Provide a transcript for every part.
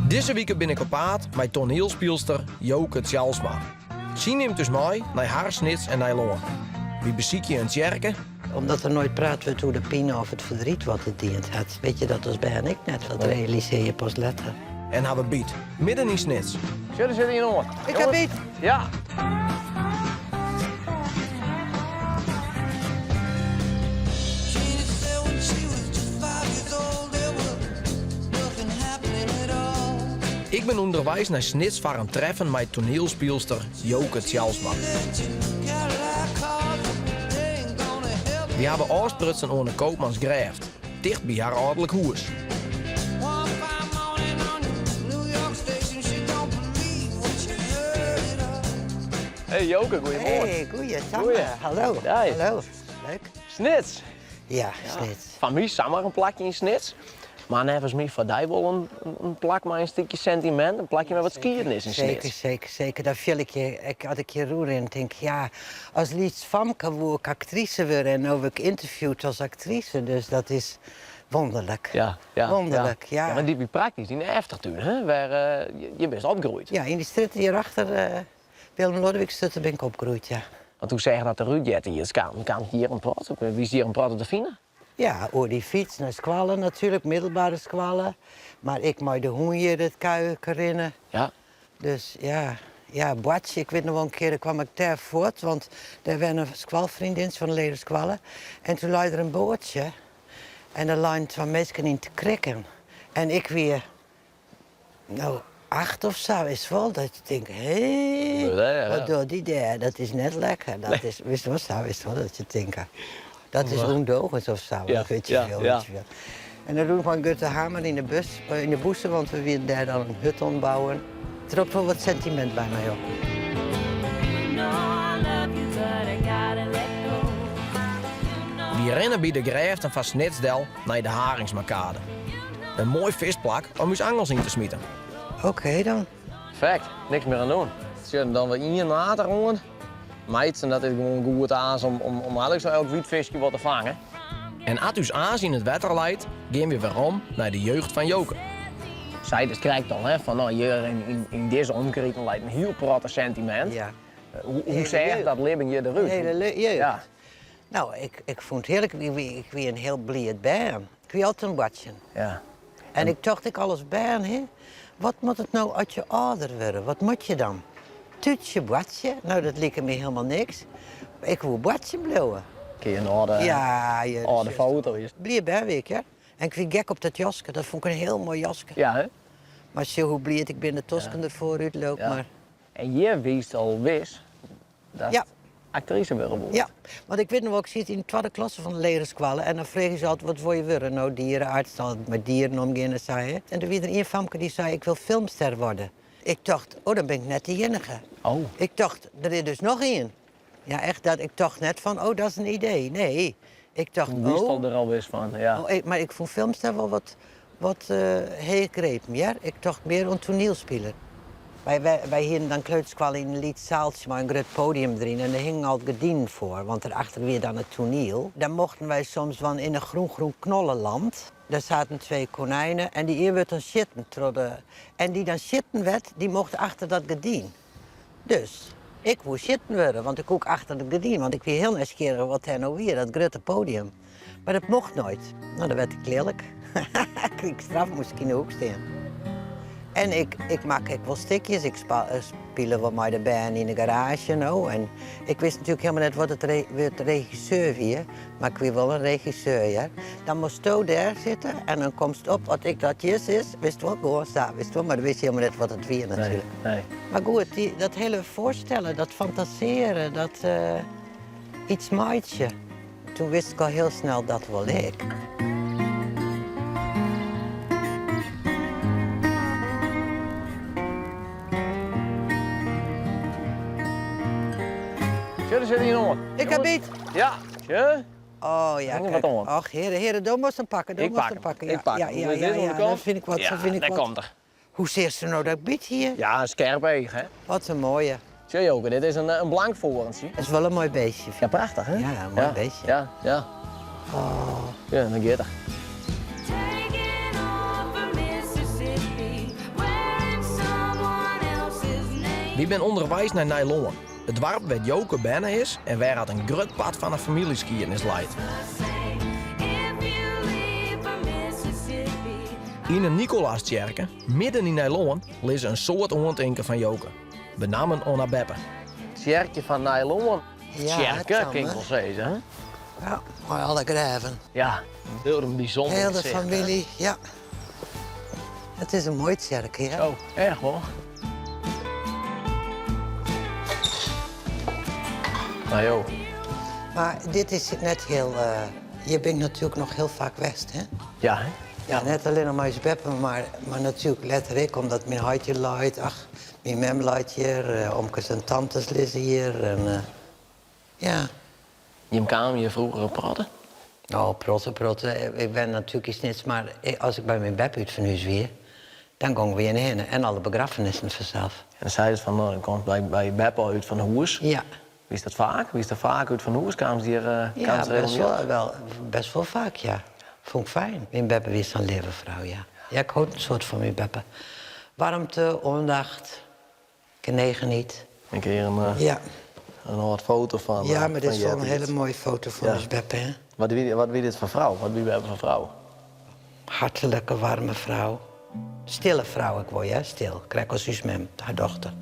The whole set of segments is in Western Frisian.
Dizze wike bin ik op paad mei toanielspylster Joke Tjalsma. Sy nimt ús mei nei har Snits en Nijlân. Wy besykje in tsjerke. Omdat der noait praat wurdt oer de pine of it ferdriet wat it dien hat, wit je dat as bern ek net. Dat realisearje je pas letter. En hawwe byt, midden yn Snits. Sjoch, der sit ien oan. Ik ha byt! Ja. Ik bin ûnderweis nei Snits foar in treffen mei toanielspylster Joke Tjalsma. Wy hawwe ôfsprutsen oan de Koopmansgrêft, ticht by har âlderlik hûs. Hey Joke, goeiemoarn. Hey, goeie, Tamme. Hallo. Dei. Hallo. Leuk. Snits. Ja, Snits. Foar my samar in plakje yn Snits. Mar neffens my foar dy wol in, in plak mei in stikje sentimint, in plakje mei wat skiednis yn Zeker, Snits. zeker, zeker. Daar fiel ik je, ik, as ik hjir oerrin, tink ik, ja, as lyts famke woe ik aktrise wurde en no wurd ik ynterviewd as aktrise, dus dat is wonderlik. Ja, ja. Wonderlik, ja. Ja, want dy wie praktysk dyn eftertún, hè? Wêr je bist opgroeid. Ja, yn dy strjitte hjirachter, Willem Loadewyksstrjitte bin ik opgroeid, ja. Want hoe seach dat derút eartiids? Kaam, kaam hjir in protte, wiest hjir in protte te finen? Ja, oer dy fyts nei skoalle natuerlik, middelbere skoalle. Mar ek mei de hûn hjir it kuierke rinne. Ja. Dus ja, ja, boartsje. Ik wit noch wol in kear, kwam ik dêr fuort, want dêr wenne skoalfreondins fan de legere skoalle. En toen lei der in boatsje en der leinen twa minsken yn te krikken. En ik wie No, acht of sa is wol dat je tinke, hé, wat docht dy dêr? Dat is net lekker. Dat is, witst wol sa, witst wol dat je tinke. Dat is ûndogens of sa, dat wit je wol, wit je wol. En dan rûn mei in grutte hamer yn de bus, yn de bûse, want we wienen dêr dan in hut oan it bouwen. It ropt wol wat sentimint by my op. Wy rinne by de grêften fan Snits del nei de Harinxmakade. In moai fiskplak om ús angels yn te smiten. Oké dan. Perfekt, niks mear oan doen. Sjoch, dan wer ien maat oan. Meitsen, dat is gewoan goed aas om, om, om eigentlik sa elk wytfiskje wat te fangen. En at ús aas yn it wetter leit, gean wy werom nei de jeugd fan Joke. Seidest krekt al, hè, fan no, hjir yn, yn, yn dizze omkriten leit in hiel protte sentimint. Ja. Hoe, hoe seach dat libben hjir derút? Hele jeugd. Ja. No, ik, ik fûn it hearlik. Ik wie, ik wie in hiel bliid bern. Ik wie altyd oan it boartsjen. Ja. En ik tocht ek al as bern, hè, wat moat it no as je âlder wurde? Wat moat je dan? Tútsje boartsje? No, dat like my hielendal niks. Ik woe boartsjen bliuwe. Kin je in âlde, Ja, je, âlde foto is. Bliid bern wie ik, hear. En ik wie gek op dat jaske. Dat fûn ik in hiel moai jaske. Ja, hè? Mar sjoch hoe bliid ik bin de tosken derfoar útloop, Ja. mar... En hjir wiest al wis dat Ja. aktrise wurde woest. Ja, want ik wit noch wol, ik siet yn de twadde klasse fan de legere skoalle en dan fregen se altyd, wat wol je wurde? No, dierenarts, altyd mei dieren omgean en sa. Hè. En der wie der ien famke dy sei, ik wil filmster worden. Ik tocht, oh, dan bin ik net de iennige. Oh. Ik tocht, der is dus noch ien. Ja, echt, dat, ik tocht net fan, oh, dat is in idee. Nee, ik tocht, Toen wiest oh. al der al wis fan, ja. Oh, ik, mar ik fûn filmster wol wat, wat uh, heech grepen, hear. Ik tocht mear oan toanielspiler. Wy, wy, wy hienen dan kleuterskoalle yn in lyts saaltsje mei in grut podium deryn en der hingen al gerdinen foar, want derachter wie dan it toaniel. Daar mochten wy soms wan in een groen groen knollenland. Daar zaten twee konijnen en dy ien wurdt dan sjitten troch de... En dy dan sjitten werd, dy mocht achter dat gerdyn. Dus, ik woe sjitten wurde, want ik koe achter it gerdyn, want ik wie hiel nijsgjirrich wat dêr no wie, dat grutte podium. Mar dat mocht noait. No, dan werd ik lilk. Krige ik straf, moast ik yn de hoek stean. En ik, ik makke ek wol stikjes. Ik spile wol mei de bern yn de garaazje no. En ik wist natuerlik hielendal net wat it re wurd regisseur wie, mar ik wie wol in regisseur, hear. Dan moasto dêr sitte en dan komst op as ik dat hjir sis, wist wol, gewoan sa, wist wol, mar dan wist je hielendal net wat it wie natuerlik. Nee, nee. Mar goed, dy, dat hiele foarstellen, dat fantasearjen, dat uh, iets meitsje. Toen wist ik al hiel snel dat wol ik. Sjoch, der sit ien oan. Ik ha byt. Ja, sjoch. Oh ja, Hing kijk. wat oan. Och, heare, heare, do moatst him pakke, do Ik moatst pak him him. pakke. Ik pak Ja, him. ja, Hoe is ja, dit oan de ja, kant? dat fyn ik wat, Ja, dat fyn ik dêr wat. komt er. Hoe seachst no dat ik byt hie? Ja, in skerp each, hè? Wat in moaie. Sjoch Joke, dit is in, in blankfoarntsje. Dat is wol in moai beestje. Ja, prachtich, hè? Ja, in moai beestje. Ja, ja. Oh. Ja, dan giet er. Wy binne ûnderweis nei Nijlân, it doarp wêr't Joke berne is en wêr at in grut part fan 'e famyljeskiednis leit. Yn 'e Nicolaastsjerke, midden yn Nijlân, lizze in soad oantinken fan Joke, benammen oan har beppe. Tsjerkje fan Nijlân. Tsjerke, kin ik wol sizze, hè? Ja, mei alle grêven. Ja, heel in bysûnder Hiel de gesicht, hè? famylje, ja. It is in moai tsjerke, hear. Zo, erch wol. Nou jo. Mar dit is net hiel. Hjir bin ik natuerlik noch hiel faak west, hè? Ja, hè? Ja, net allinnich mei ús beppe, mar, mar natuerlik letter ek, omdat myn heit hjir leit. Ach, myn mem leit hjir, omkes en tantes lizze hjir. En, ja. Jim kamen hjir froeger in protte? No, protte, protte. Ik wenne natuerlik yn Snits, mar as ik by myn beppe út fan hús wie, dan gongen we hjir hinne. En alle begraffenissen fansels. En dan seidest fan, no, dan komst by, by beppe út fan hûs. Ja. Wiest dat faak? Wiest der faak út fan hûs? Kaamst hjir, Ja, kaamst best regelmjittich? wol, wel, best wol faak, ja. Fûn ik fijn. Myn beppe wie sa'n leave frou, ja. Ja, ik hold in soad fan myn beppe. Waarmte, oandacht, genegenheid. Ik ha hjir in, Ja. in âld foto fan. Ja, mar dit fan is wol in eartiids. hiele moaie foto fan Ja. ús beppe, hè? Wat wie, wat wie dit foar frou? Wat wie beppe foar frou? Hartlike, waarme frou. Stille frou ek wol, ja, stil. Krekt as ús mem, har dochter.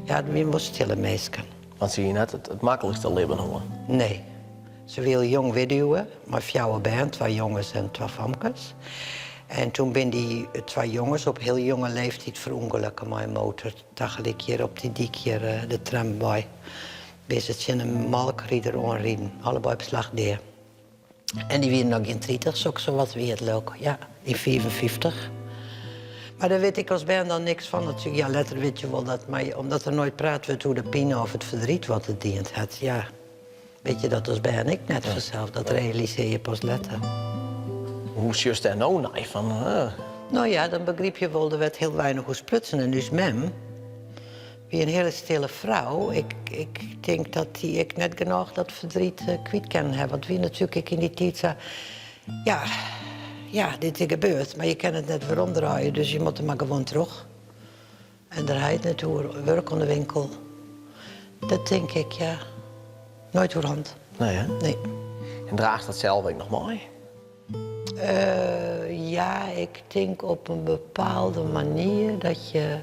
Ja, it wiene wol stille minsken. Want se hie net it, it maklikste libben hân. Nee. Se wie al jong weduwe, mei fjouwer bern, twa jonges en twa famkes. En toen binne dy twa jonges op hiel jonge leeftiid ferûngelukke mei in motor. Tagelyk hjir op dy dyk hjir, de tramwei, binne se tsjin in molkrider oanriden. Allebei op slach dea. En dy wiene noch gjin 30, soksawat wie it leau ik. Ja, yn 55. Mar dêr wit ik as bern dan niks fan natuerlik. Ja, letter wit je wol dat, mar omdat der noait praat wurdt oer de pine of it verdriet wat it dien hat, ja, wit je dat as bern ek net fansels. Dat realisearje je pas letter. Hoe sjochst dêr no nei? Fan, No ja, dan begryp je wol, der wurdt hiel weinich oer sprutsen. En ús mem wie in hiele stille frou. Ik, ik tink dat dy ek net genôch dat verdriet kwyt kinnen hat. Want wie natuerlik ek yn dy tiid sa... Ja, ja, dit is gebeurd, mar je kinne it net weromdraaie, dus je moatte mar gewoan troch. En der ha je it net oer, wurk oan de winkel. Dat tink ik, ja. Noait oer hân. Nee, hè? Nee. En draachst dat sels ek noch mei? Ja, ik tink op in bepaalde manier dat je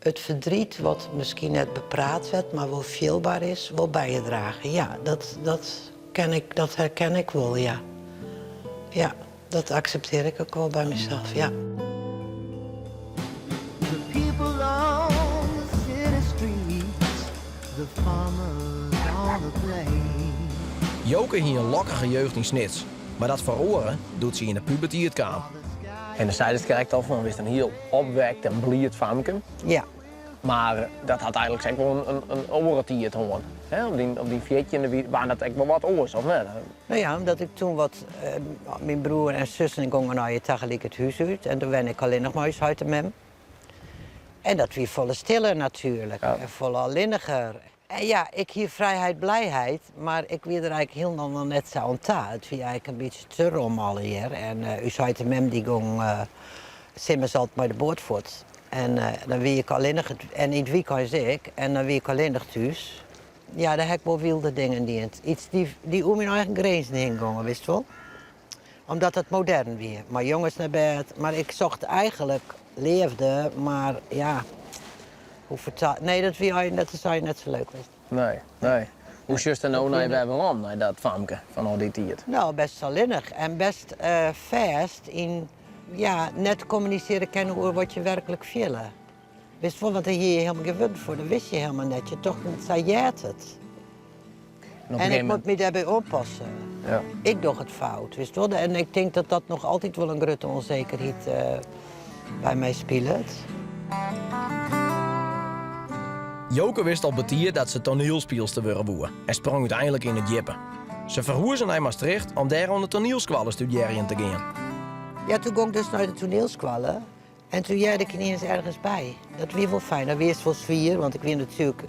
it verdriet, wat miskien net bepraat wurdt, mar wol fielber is, wol by je drage. Ja, dat, dat, ken ik, dat herken ik wol, ja. Ja, dat akseptearje ik ek wol by mysels, ja. The people on the city streets, the farmers on the plain. Joke hie in lokkige jeugd yn Snits, mar dat feroare doe't se yn de pubertiid kaam. En dan seidest krekt al fan, wist in hiel opwekt en bliid famke. Ja. Mar dat hat eigenlik ek wol in, in oare tiid hân. Hè? Op dyn 14e wie, waard dat ek wol wat oars, of net? No ja, omdat ik toen wat... Myn broer en sussen gongen allegear tagelyk it hús út. En doe wenne ik allinnich mei ús heit en mem. En dat wie folle stiller natuerlik. En folle allinniger. En ja, ik hie frijheid, blijheid, mar ik wie der eigenlik hielendal noch net sa oan ta. It wie eigenlik in bytsje te rom allegear. En ús heit en mem dy gong simmers altyd mei de boat fuort. En dan wie ik allinnich, en yn it wykein ek, en dan wie ik allinnich thús. Ja, dêr ha ik wol wylde dingen dien. Iets dy, dy oer myn eigen grinzen hinne gongen, witst wol. Omdat dat modern wie. Mei jonges nei bêd. Mar ik socht eigenlik leafde, mar ja, hoe fertel... Nee, dat wie dat is eigentlik net sa leuk west. Nee, nee. Hoe sjochst der no nei wer werom, nei dat famke fan al dy tiid? No, best allinnich en best fêst yn, ja, net kommunisearje kinne oer wat je werklik fiele. Witst wol, want dêr hie je helemaal gjin wurden foar, dat wist je helemaal net. Je tocht, sa heart it. En, en ik moat my dêrby oanpasse. Ja. Ik doch it fout, witst wol. En ik tink dat dat noch altyd wol in grutte ûnsekerheid by my spilet. Joke wist al betiid dat se toanielspylster wurde woe en sprong úteinlik yn it djippe. Se ferhûze nei Maastricht om dêr oan de toanielskoalle studearjen te gean. Ja, toen gong ik dus nei de toanielskoalle en toen hearde ik yniens ergens by. Dat wie wol fijn. Dat wie earst wol swier, want ik wie natuerlik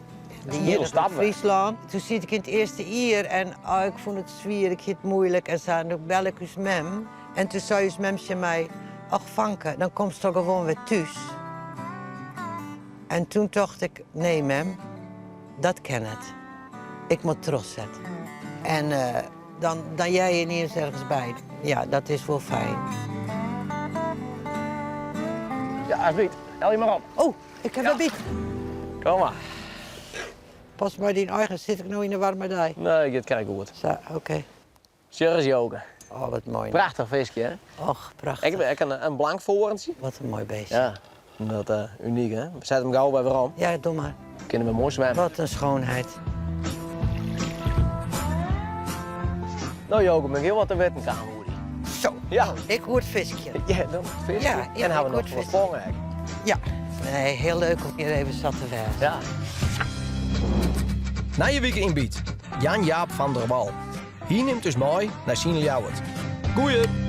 de iennige út Fryslân. Toen siet ik yn it earste jier en oh, ik fûn it swier, ik hie it muoilik en sa. En toen belle ik ús mem en toen sei ús mem tsjin my, Och fanke, dan komst toch gewoan wer thús. En toen tocht ik, nee mem, dat kin net. Ik moat trochsette. En dan, dan hear je iens ergens by. Ja, dat is wol fijn. Ja, alsjeblieft. Helje mar op. Oh, ik ha wer byt. Kom mar. Pas mei dyn eigen sit ik no yn de waarme dei. Nee, giet krekt goed. Sa, oké. Sjoch ris Joke. Oh, wat moai. Prachtich fiskje, hè? Och, prachtich. Ek, ek in, in blankfoarntsje. Wat in moai beestje. Ja, dat uh, unyk, hè? We setten him gau wer werom. Ja, doe mar. Kinne we moai swimme. Wat in schoonheid. No Joke, ben ik hiel wat te witten kaam oer dy. Zo, Ja. ik oer it fiskjen. Ja, dan it fiskjen. Ja, ja, en ha we ik noch oer it wat fiskjen. fongen ek. Ja, nee, hiel leuk om hjir even sa te wêzen. Ja. Nije wike yn Byt. Jan Jaap van der Wal. Hy nimt ús mei nei syn Ljouwert. Goeie!